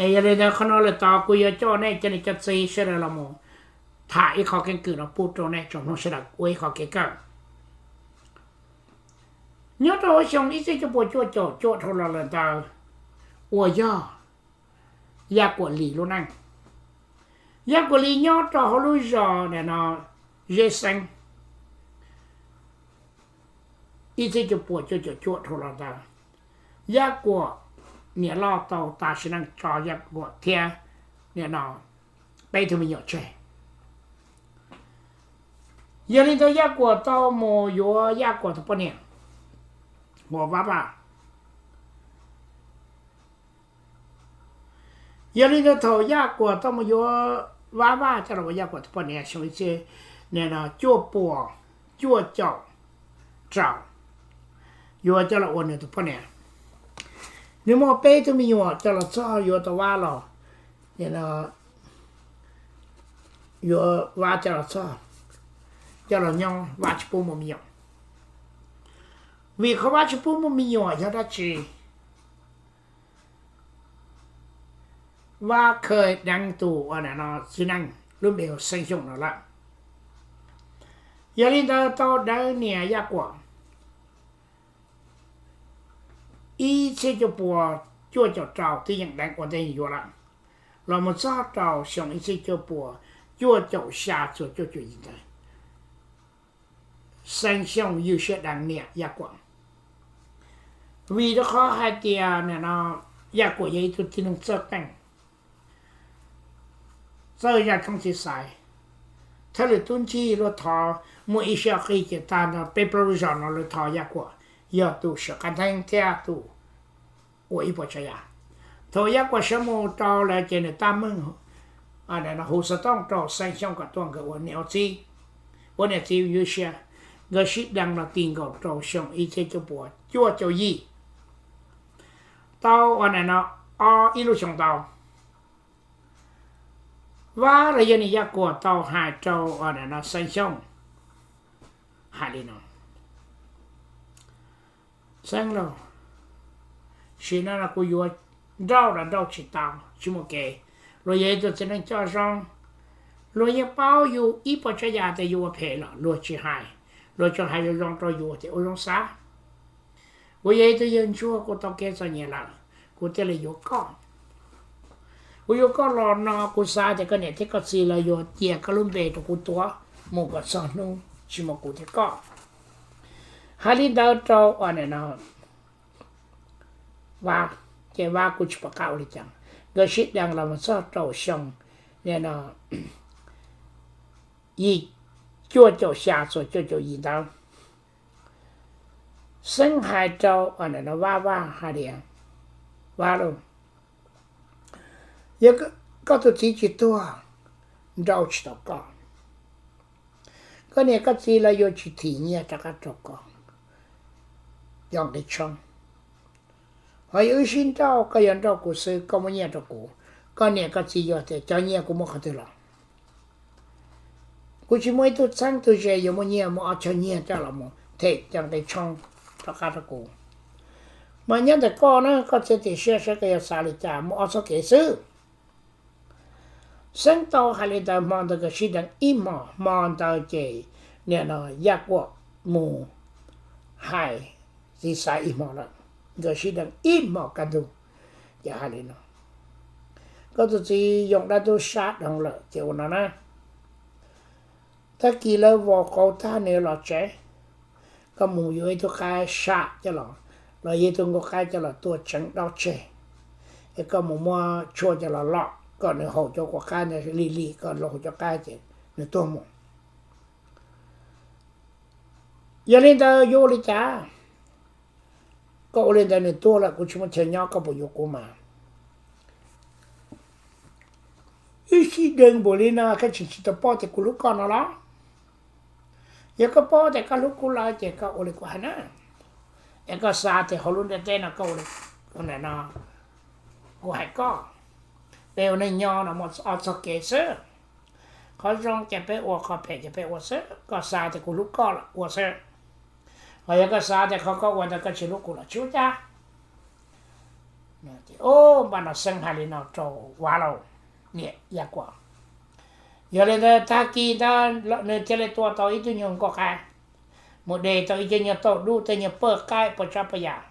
Yog li ntawd qhov no lawm tod kuv yuav coj nej cov niam cov txiv sawv daws los mus tham ib qho keeb kwm no pub rau nej tsoom mloog sawv daws ua ib qho kev kawm. Nyob rau huv xyoo ib txhiab cuaj puas cuaj caum cuaj dhau los lawm ntawd uas yog Yaj Kuam Lis lub neej. Yaj Kuam Lis nyob rau hauv lub zos nim no Zeb Xeeb. Ib txhiab cuaj puas cuaj caum cuaj dhau los ntawd, Yaj Kuam niam loj tau tas sim neej tso Yaj Kuam thiab nim no peb tug me nyuam tseg. Yog li ntawd Yaj Kuam tau mus yuav Yaj Kuam tus poj niam hu ua Vab Vaj. Yog li ntawd thaum Yaj Kuam tau mus yuav Vab Vaj coj los ua Yaj Kuam tus poj niam xyoo ib txhiab nim no cuaj puas cuaj caum rau, yuav coj los ua nws tus poj niam. Nws muaj peb tug me nyuam coj los txog yuav tau Vab los, yuav Vab coj los txog, coj los nyob Vab tsis pub muaj me nyuam. Vim qhov Vab tsis pub muaj me nyuam yog dab tsi? Vab khaws deev tus uas nim no txiv neej lub npe hu Xeeb Xyooj no lawm. Yog li ntawd tau deev niam Yaj Kuam ib txhiab cuaj puas cuaj caum rau twb yeej deev ua ntej yuav lawm, los mus txog rau xyoo ib txhiab cuaj puas cuaj caum xya txuas cuaj caum yim ntawd, Xeeb Xyooj ywj siab deev niam Yaj Kuam. Vim rau qhov hais tias nim no Yaj Kuam yog ib tug txiv neej txawj qeej, txawj zaj tshoob txiv xaiv, thiab lwm tub ncig luag thov, muaj ib sij hawm qis ces tag nrho peb plaub lub zos no lawv thov Yaj Kuam yog tus sawv qab nteeb thiab tus ua ib puas tsav yam. Thaum Yaj Kuam sawv mus rau lawv ces nws tab meeg hu xov tooj rau Xeeb Xyooj kom tuaj nkawd ua niam ua txiv, ua niam txiv ywj siab. Nkawd sib deev los ti nkaus rau xyoo ib txhiab cuaj puas cuaj caum yim, tau uas nim no ob ib lub xyoo ntau, Vab los yog niam Yaj Kuam tau hais rau uas nim no Xeeb Xyooj hais li no: Xeeb lauj, sim no no kuv yuav nrauj los nrauj tsis tau, tsis muaj kev. Luag yog ib tug txiv neej coj zoo, luag yeej paub yus ib puas tsav yam tias yus ua phem los luag tsis hais, luag tsuas hais zoo zoo rau yus tias ua zoo xav. Kuv yog ib tug yawg ntsuag, kuv tau kev txom nyem lawm, kuv thiaj li yuav koj. Kuv yuav koj los no kuv xav tias koj niam thiab koj txiv lawv yuav cia koj lub npe rau kuv tuav mus kom txog hnub tsis muaj kuv thiab koj. Hais li ntawd rau uas nim no Vab, ces Vab kuj tsis pom qab ua li cas. Nkawd sib deev los mus txog rau xyoo nim no yim, cuaj caum xya txuas cuaj caum yim ntawd, Xeeb hais rau uas nim no Vab, Vab hais tias, Vab lauj, yog koj tus txiv tsis tuag, nrauj tsis tau koj. Koj niam koj txiv lawv yuav tsis thim nyiaj rov qab rau koj coj nqi tshoob. Ho yog wb sib nrauj, koj yuav nrauj kuv xwb, koj muab nyiaj rau kuv, koj niam koj txiv yuav tias cov nyiaj kuv muab qhov twg los? Kuv tsis muaj ib tug txheeb tug ze yuav muaj nyiaj muab ob choj nyiaj coj los mus them cov nqi tshoob rov qab rau kuv. Mas nyob ntawm koj na, koj txiav txim siab saib koj yuav xav li cas, muaj ob txoj kev xwb. Xeeb tau hais li ntawd, hmo ntawd nkawd sib deev ib hmos, hmo ntawd ces nim no Yaj Kuam mus hais txiv xaiv ib hmos lawm, nkawd sib deev ib hmos kaj ntug. Ces hais li no, koj tus txiv yoo dab ntub sab dhau lawm ces ua no na, tag kis lawv vos qauv tag nws los tsev, koj mus yuav ib tug qaib sam coj los, los yog ib tug nkuaj qaib coj los tuaj tseev dob tseg, es koj mus muab tshuaj coj los lom kom nws haus cov nkuaj qaib ntawd lig lig, koj los haus cov qaib ces nws tuag mus. Yog li ntawd yuav ua li cas? Koj ua li ntawd nws tuag lawm kuv tsis muaj chaw nyob, koj puas yuav kuv mas? Wb sib deev npaum li no koj tseem tsis tau paub tias kuv hlub koj no los? Yog koj paub tias koj hlub kuv lawm ces koj ua li kuv hais na, es koj xav tias hauv lub ntiaj teb no koj ua li no, kuv hais koj, peb ua neej nyob no muaj ob txoj kev xwb. Qhov zoo ces peb ua, qhov phem ces peb ua xwb. Koj xav tias kuv hlub koj los ua xwb, ho yog koj xav tias qhov koj ua ntawd koj tsis hlub kuv los tsis ua cas. Ub, npaj no Xeeb hais li no rau Vab Lauj, niam Yaj Kuam. Yog li ntawd tag kis ntawd nws thiaj li tua tau ib tug nyuag nkauj qaib mus de tau ib co nyuag tauj dub tej nyuag pawj qaib pawj tsab pawj yam,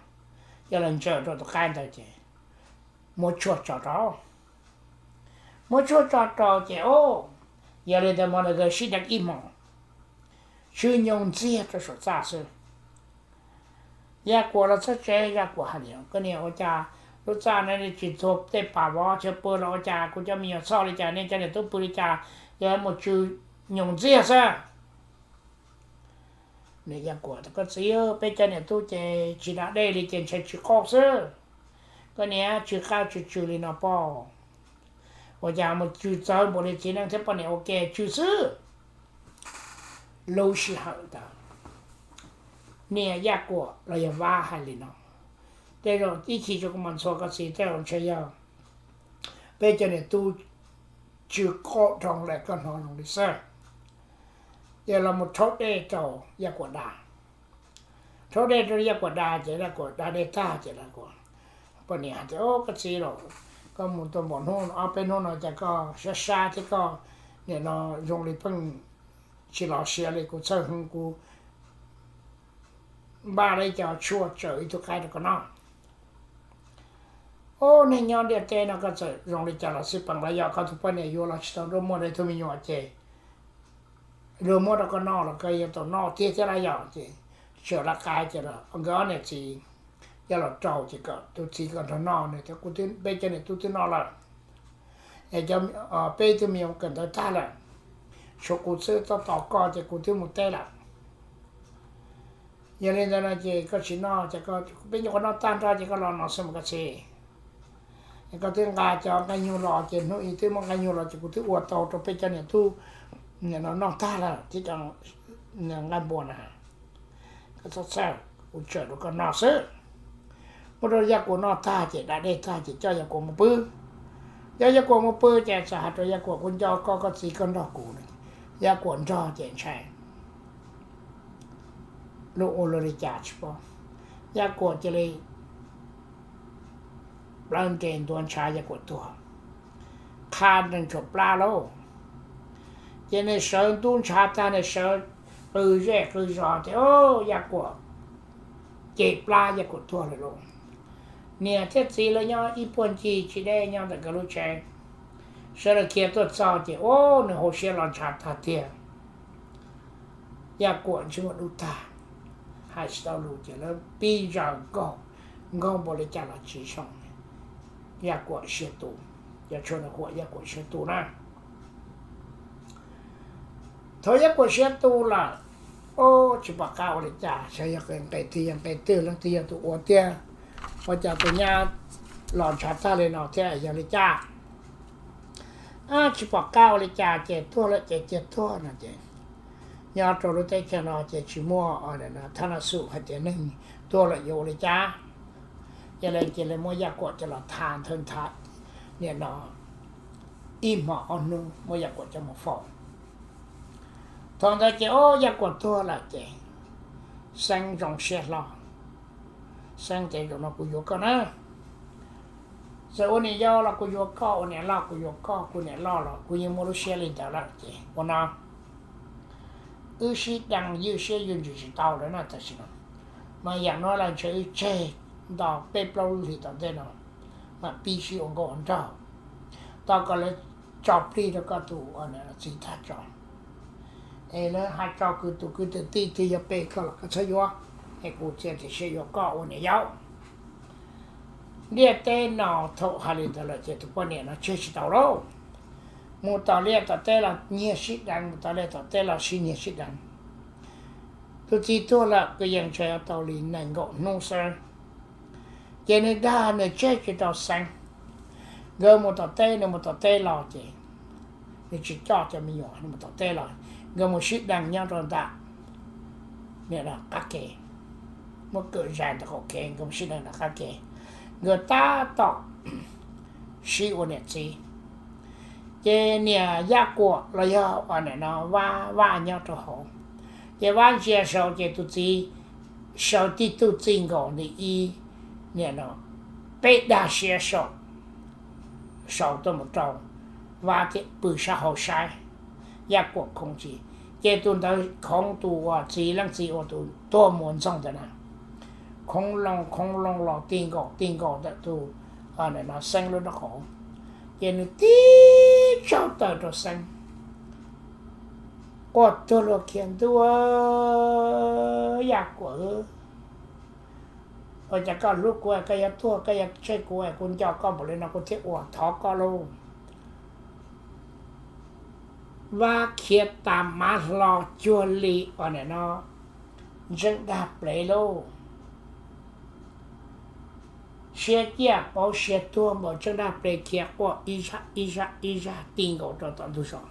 yog los ntsaws rau tus qaib ntawd ces muab tshuaj tso rau. Muab tshuaj tso rau ces ub, yog li ntawd hmo ntawd nkawd sib deev ib hmos, tsw nyoos ntxiag rau saum txaj xwb. Yaj Kuam los txog tsev, Yaj Kuam hais li, koj niam, ua cas lub txaj no tsis txhuav tej pam vov chaw pw los ua cas, kuv cov me nyuam txhoj li cas, nej cov niam tub pw li cas, yog mus tsw nyoos ntxiag xwb. Niam Yaj Kuam tias, koj txiv, peb cov niam tub ces tsis da dej li ces ntshai tsw qaub xwb. Koj niam, tsw qaub tsw tsw li no pob, ua cas mus tsw txawv npaum li txiv neej thiab poj niam ua ke tsw xwb. Lub sij hawm ntawd niam Yaj Kuam los yog Vab hais li no, tej zaum ib chim tso kuv mam ntxhua koj txiv, tej zaum ntshe yog peb cov niam tub tsw qaub dhau lawm, koj hnov zoo li xwb. Ces los mus rhaub dej rau Yaj Kuam da. Rhaub dej rau Yaj Kuam da ces Yaj Kuam da dej tag ces poj niam hais tias, koj txiv los, koj mus tau npaum hnub ob peb hnub no cas koj sab sab thiab, koj nim no zoo li pheej tsis los siav li, kuv txhawj heev, kuv npaj li cov tshuaj tsaws ib tug qaib rau koj noj. Ub, neeg nyob ntiaj teb no koj txawm zoo li cas los xij peem los yog koj tus poj niam yuav los tsis tau nruab muaj rau ib tug me nyuam ces luag muab rau koj noj los koj yuav tau noj tiag thiab los yog. Ces txawm lawv qab ces nkawd ob niam txiv coj los rau ces kom tus txiv kom nrog noj, nws tias, kuv, peb cov niam tub twb noj lawm, es peb ib tug me nyuam kawm ntawv tag lawm, tshuav kuv xwb, txhob tos koj ces kuv twb mus teb lawm. Yog li ntawd no ces koj tsis noj ces peb nyuam qhuav noj tag nrho ces koj los no xwb mas koj txiv. Koj twb nqa cov nqaij nyuj los ces hnub ib twb muab nqaij nyuj los ces kuv twb ua tau rau peb cov niam tub noj tag lawm thiab cov nqaij npua na. Koj txhob txhawj, kuv tseem rau koj noj xwb. Muab rau Yaj Kuam noj tag ces da dej tag ces coj Yaj Kuam mus pw. Coj Yaj Kuam mus pw ces txawm hais rau Yaj Kuam, kuv nco koj, koj txiv koj nrog kuv. Yaj Kuam nrog ces ntshai lub ua luaj li cas tsis paub, Yaj Kuam cia li plawv nres ntuav ntshav Yaj Kuam tuag, qha nrees tshuam plab lauj. Ces nws sawv ntub ntshav tag nws sawv qw zej qw zos ces Yaj Kuam ces plab Yaj Kuam tuag lawm lauj. Niam thiab txiv lawv nyob ib puag ncig tsis deb nyob ntawm nkawd lub tsev, sawv daws khiav tuaj txog ces ub, nws hauv siab los ntshav tag tiag. Yaj Kuam ntsej muag dub tag, hais tsis tau lus ces lawv pib zaws nkaug, nkaug npaum li cas los tsis zoo. Yaj Kuam siab tu, cov tshuaj no huam Yaj Kuam siab tu na. Thaum Yaj Kuam siab tu lawm, ub, tsis pom qab ua li cas, xyov yog nqe twg yog nqe twg, leej twg yog tus ua tiag, ua cas tus nyab los ntshav tag li no thiab yog li cas. Tsis pom qab ua li cas ces tuag lawm ces cia tuag no ces nyob rau lub teb chaws no ces tsis muaj thab naj xum hais tias neeg tuag lawm yuav ua li cas. Yog li ces lawv muab Yaj Kuam coj los tha nthawv nthav, nim no ib hmo ob hnub muab Yaj Kuam coj mus faus. Thaum ntawd ces ub, Yaj Kuam tuag lawm ces Xeeb zoo siab hlo. Xeeb tias, zaum no kuv yuav koj na, txawm ua niam yau los kuv yuav koj, ua niam loj kuv yuav koj, kuv niam loj los kuv yeej muaj lub siab li ntawd lawm ces ua no, wb sib deev ywj siab ywj ntsws tsis tau lawm na, tam sim no mas yam no los ntshe wb tseg nto peb plaub lub hlis tom ntej no mam pib sib ua nkauj ua nraug, tau kom lawv tso plig rau koj tus txiv tag tso. Es lawv hais tso kwv tus kwv twg tij twg yog pe koj los koj txhob yuav, es kuv txiav txim siab yuav koj ua niam yau. Ntiaj teb no thaum hais li ntawd lawm ces tus poj niam no tseg tsis tau lauj. Mus tom liaj tom teb los nyiag sib deev, mus tom liaj tom teb los sib nyiag sib deev. Tus txiv tuag lawm kwv yees ntshe tau li nees nkaum hnub xwb. Ces nws dag nws tseg tsis tau Xeeb. Nkawd mus tom teb, nws mus tom teb los ces nws tsis coj cov me nyuam, nws mus tom teb los nkawd mus sib deev nyob rau ntawm qab ke, muab kawm zais ntawm qaum kev, nkawd mus sib deev ntawm qab ke. Nkawd tab tom sib ua niam txiv. Ces niam Yaj Kuam los yog ua niam no Vaj, Vaj nyob rau hauv. Ces Vaj ntsia saud ces tus txiv sawv tib tug txij nkaus li ib, niam no, peb dag siab saum, saum tuaj mus rau Vab thiab pw sab hauv saib Yaj Kuam khoov tsis. Ces tus ntawd khoov tus uas txiv leej txiv uas tus tuag mus ua ntxoog ntawd na, khoov loo khoov loo los ti nkaus ti nkaus ntawm tus Xeeb lub nraub qaum, ces nws tib tsaug taw rau Xeeb, quaj tuag luag khiav ntua, Yaj Kuam, ua cas koj hlub kuv, koj yuav tuag koj yuav tseg kuv, kuv nco koj npaum li no kuv thiaj ua thov koj lauj. Vab khiav tas mav hlo cuag li uas nim no ntseej dag plev lauj. Siav ciaj pauv siav tuag npaum ntseej dag plev khiav quaj ib zaj ib zaj ib zaj ti nkaus rau tom ntug zos.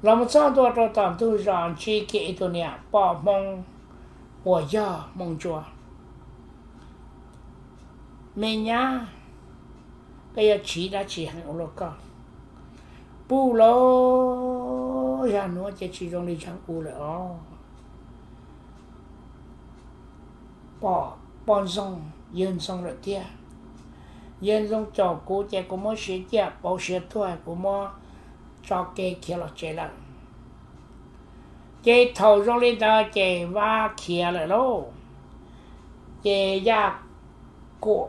Los mus txog ntua rau tom ntug zos ntsib kiag ib tug niam poj Hmoob uas yog Hmoob Ntsuab. Me nyab, koj yuav tsiv dab tsi heev ua luaj koj? Puj lauj, zag nuav ces tsis zoo li zag u lawm os. Pom poj ntxoog yawg ntxoog lawm thiab. Yawg ntxoog caum kuv ces kuv muab siav ciaj pauv siav tuag kuv muab tso kev khiav los tsev lawm. Ces thaum zoo li ntawd ces Vab khiav lawm lauj. Ces Yaj Kuam,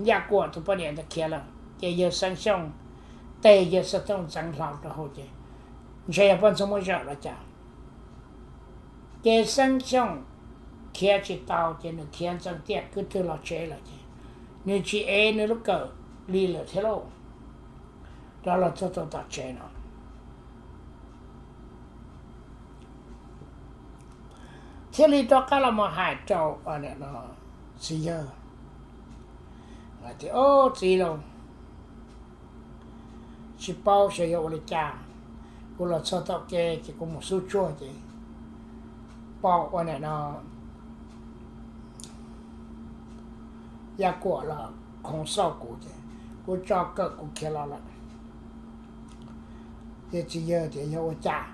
Yaj Kuam tus poj niam ntawd khiav lawm ces yawg Xeeb Xyooj, tes yawg Xeeb Xyooj ntxeev hlo rau hauv ces ntshe yog poj ntxoog muab zawm los cas. Ces Xeeb Xyooj khiav tsis tau ces nws khiav ntxeev tiaj kwv twg los tsev lawm ces nws tsis ev nws lub kawm li lawm thiab lauj. Rov los txog rau tom tsev no thiaj li rov qab los mus hais rau txiv yawg tias, Au txiv lauj, tsis paub xyov yog ua li cas, kuv los txog tom kev ces kuv mus xub tsuag ces pom ua nim no Yaj Kuam los khoov xauj kuv ces kuv tso kawm kuv khiav los lawm. Ces txiv yawg tias, Yog ua cas?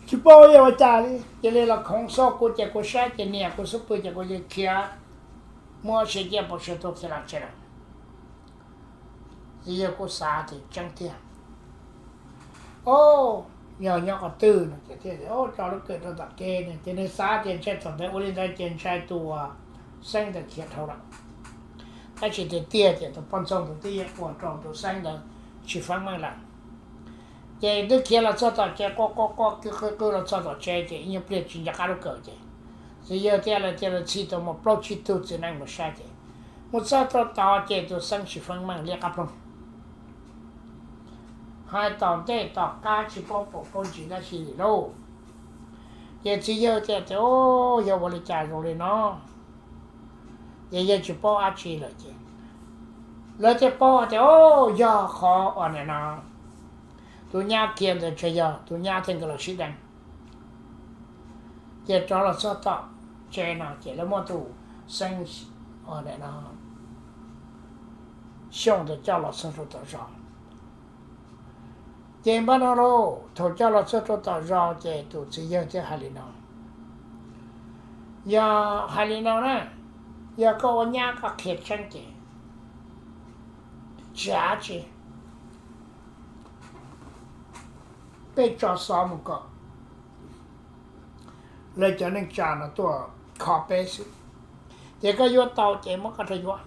Tsis paub yog ua cas li, cia li los khoov xauj kuv ces kuv saib ces niam kuv xub pw ces kuv cia li khiav muab siav ciaj pauv siav tuag khiav los tsev lawm. Txiv yawg kuj xav tias tseeb tiag, o, yog nyob qhov twg no ces thiaj tso lub kawm rau tom kev no ces nws xav tias ntshe thaum ntawd ua li ntawd ces ntshe tus Xeeb ntawd khiav dhau lawm. Tab sis tiag tiag ces tus poj ntxoog tus twb yeej ua rau tus Xeeb ntawd tsis feeb meej lawm. Ces twb khiav los txog tom tsev, quaj quaj quaj qw qw los txog tom tsev ces ib nyuag pliag tsis nco qab lub kawm ces txiv yawg thiaj li txhij tau muaj plaub tsib tug txiv neej mus saib ces mus txog rau tod ces tus Xeeb tsis feeb meej liab qab ploog, hais tom ntej tom qab tsis paub pom paub ntsis dab tsi li lauj. Ces txiv yawg thiaj tias, O, yog ua li cas zoo li no? Ces yawg tsis paub dab tsi lawm ces lawv thiaj paub tias, O, yog qhov uas nim no tus nyab khiav ntawd ntshe yog tus nyab thiab nkawd los sib deev. Ces rov los txog tom tsev no ces lawv muab tus Xeeb Xyooj ntawd coj los txog rau tom zos. Ces npaj no lauj, thaum coj los txog rau tom zos ces tus txiv yawg thiaj hais li no, Yog hais li no na, yog koj ua nyab koj qhia tseeb ces tsis hais tsi, peb tso xov mus kom lawv cov neej tsa no tuaj kho peb xwb, ces koj yuav tau ces muab koj rau yuav,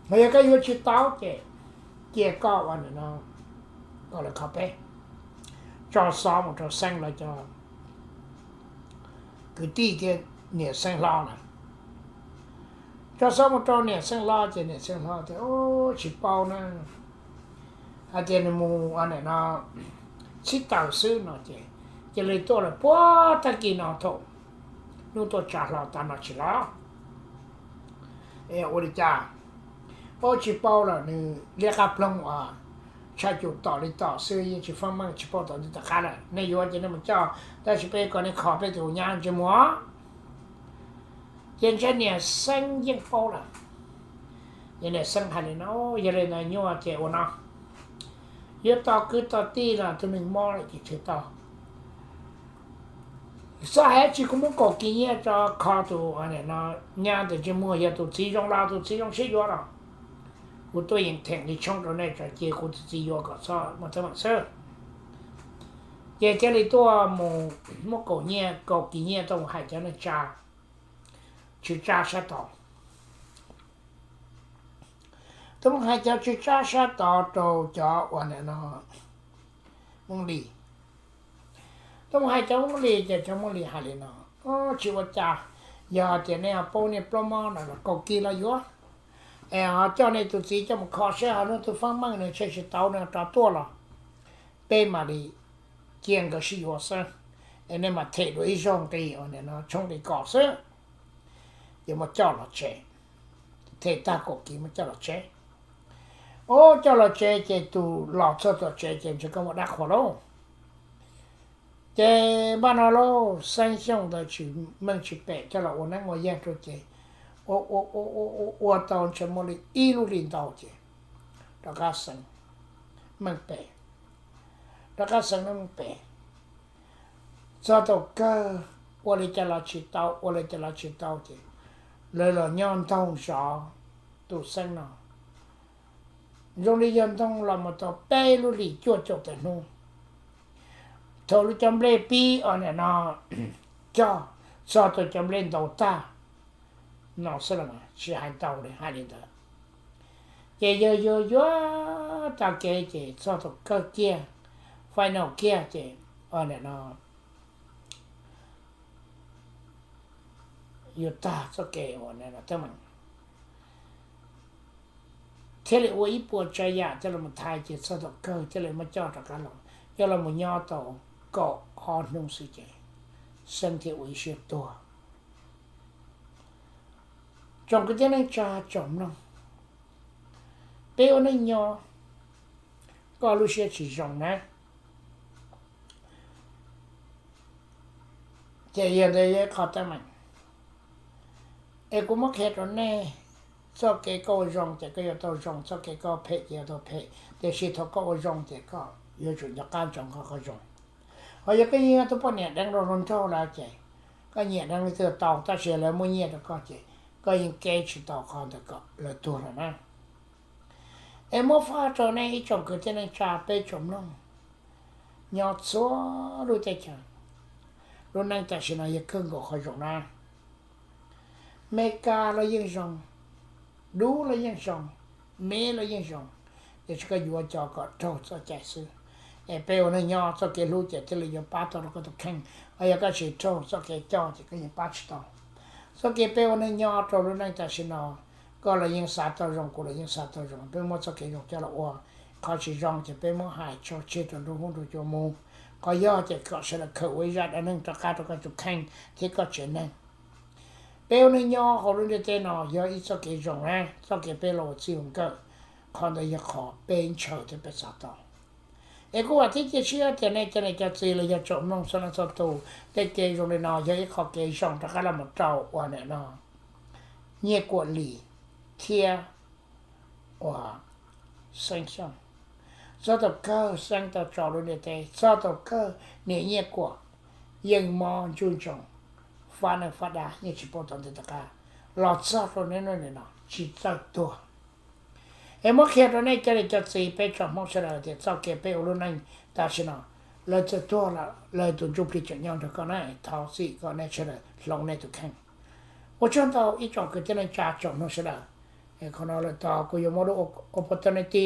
mas yog koj yuav tsis tau ces cia koj ua nim no kom lawv kho peb. Tso xov mus rau Xeeb lawv cov kwv tij thiab niam Xeeb hlob na. Tso xov mus rau niam Xeeb hlob ces niam Xeeb hlob tias, Tsis paub na, hais tias nws mus ua nim no txhib taws xwb no ces cia li tuaj lawm puag tag kis no thaum hnub tuaj tsa hlo tas no tsis los. Ua li cas? Ua tsis paub lawm, nws liab qab ploog uas tshaj cum tom li tom xwb yeej tsis feeb meej tsis paub tom ntej tom qab lawm. Nej yuav ces nej mus coj, tab sis peb kom nej kho peb tus nyab ntsej muag. Ces ntshe niam Xeeb yeej paub lawm. Ces niam Xeeb hais li no, yog li ntawd nyuaj ces ua no, yuav tau kwv tau tij los tus neeg mob lawm ces tsis tau. Txhob hais dab tsi, kuv muab kaum kis nyiaj rau kho tus, no, nyab ntawm ntsej muag, yog tus txiv zoo los tus txiv zoo siab yuav los, kuv tuaj yeem theem li tshoob rau nej tso, cia kuv tus txiv yuav kom txhob muaj teeb meem xwb. Ces thiaj li tuaj mus muab kaum nyiaj, kaum kis nyiaj tuaj mus hais cov neej tsa tswv tsab sab tod. Tuaj mus hais cov tswv tsab sab tod rau cov uas nim no Hmoob Lis. Tuaj mus hais cov Hmoob Lis ces cov Hmoob Lis hais li no: Tsis ua cas, yog tias nej ho paub nej plaub mob no los kaum kis los yuav, es ho coj nej tus txiv coj mus kho seb ho hnub twg feeb meej nws tshem tsis tau nws rov tuaj los peb mam li cia nkawd sib yuav xwb, es nej mam them dua ib zaug nqi uas nim no tshoob nqi kom xwb. Ces muab coj los tsev, them tag kaum kis muab coj los tsev. Ub, coj los tsev ces tus los txog tom tsev ces ntshe koj muaj dab qhuas lauj. Ces npaj no lauj, Xeeb Xyooj ntawd tsis meej tsis pem coj los ua neeb ua yaig rau ces ua ua ua ua ua tau ntshe muaj li ib lub hlis ntau ces rov qab xeev meej pem, rov qab xeev meej pem. Txog thaum kawg ua li cas los tsis tau, ua li cas los tsis tau ces lawv los nyob ntoog zov tus Xeeb no zoo li yog ntoog los mus tau peb lub hlis cuaj caum tawm hnub. Thaum lub cov nplej pib os nim no cog txog tus cov nplej ntaus tag no xwb los tsis hais ntau li, hais li ntawd. Ces yawg yuav yuav tag kev ces txog thaum kawg kiag, final kiag ces os nim no yuav tag txoj kev uas nim no teeb meem thiaj li ua ib puas tsav yam coj los thaiv ces txog thaum kawg thiaj li muab coj rov qab los, coj los mus nyob tau kaum ob hnub xwb ces Xeeb thiaj ua ib siab tuag. Tsoom kwv tij neej tsa tsoom mloog, peb ua neej nyob, koj lub siab tsis zoo na, ces yog ntawd yog ib qho teeb meem. Es kuv muab qhia rau nej, txoj kev koj ua zoo ces koj yuav tau zoo, txoj kev koj phem ces yuav tau phem, tiam sis thaum koj ua zoo ces koj yuav tsum nco qab ntsoov qhov koj zoo. Ho yog koj yeej yog tus poj niam deev rau hluas nraug lawm ces koj nyiam deev leej twg tau, tab sis lawv muaj nyiaj rau koj ces koj yeej keb tsis tau qhov ntawd kom lawv tuag lawm na. Es muab faj rau nej ib tsoom kwv tij neej tsa peb tsoom mloog nyob txhua lub teb chaws, lub neej tam sim no yog kawg nkaus qhov zoo na. Meskas los yeej zoo, dub los yeej zoo, me los yeej zoo, tiam sis koj yuav cov kom raug txoj cai xwb. Es peb ua neej nyob txoj kev hlub ces thiaj li yuav pab tau rau koj tus kheej, ho yog koj tsis raug txoj kev coj ces koj yeej pab tsis tau. Txoj kev peb ua neej nyob rau lub neej tam sim no, koj los yeej xav tau zoo, kuv los yeej xav tau zoo, peb muab txoj kev zoo coj los ua. Qhov tsis zoo ces peb muab hais tso tseg rau nruab hnub nruab cua mus. Qhov yog ces kom sawv daws khaws ua ib zaj dab neeg rov qab rau koj tus kheej thiab koj tsev neeg. Peb ua neej nyob hauv lub ntiaj teb no yog ib txoj kev zoo na, txoj kev peb los ua txij ua nkawm, qhov ntawd yog qhov peb ntshaw thiab peb xav tau. Es kuv vam thiab cia siab tias nej cov niam cov txiv los yog tsoom mloog txhua leej txhua tus, tej kev zoo li no yog ib qho kev zoo rov qab los mus rau uas nim no Nyiaj Kuam Lis thiab uas Xeeb Xyooj. Txog thaum kawg Xeeb tau tso lub ntiaj teb, txog thaum kawg niam Nyiaj Kuam yeej mob ntsuj ntsoov, fab neej fab dab yeej tsis paub tom ntej tom qab, los txog rau niaj hnub nim no tsis txawj tuag. Es muab qhia rau nej cov niam cov txiv peb tsoom Hmoob sawv daws tias txoj kev peb ua lub neej tam sim no, lawv txawm tuag lawm lawv tus ntsuj plig tseem nyob nrog koj na, thov txim kom nej sawv daws hloov nej tus kheej. Ua tsaug ntau ib tsoom kwv tij neej tsa tsoom mloog sawv daws. Qhov no lawm tod kuv yuav muab lub opportunity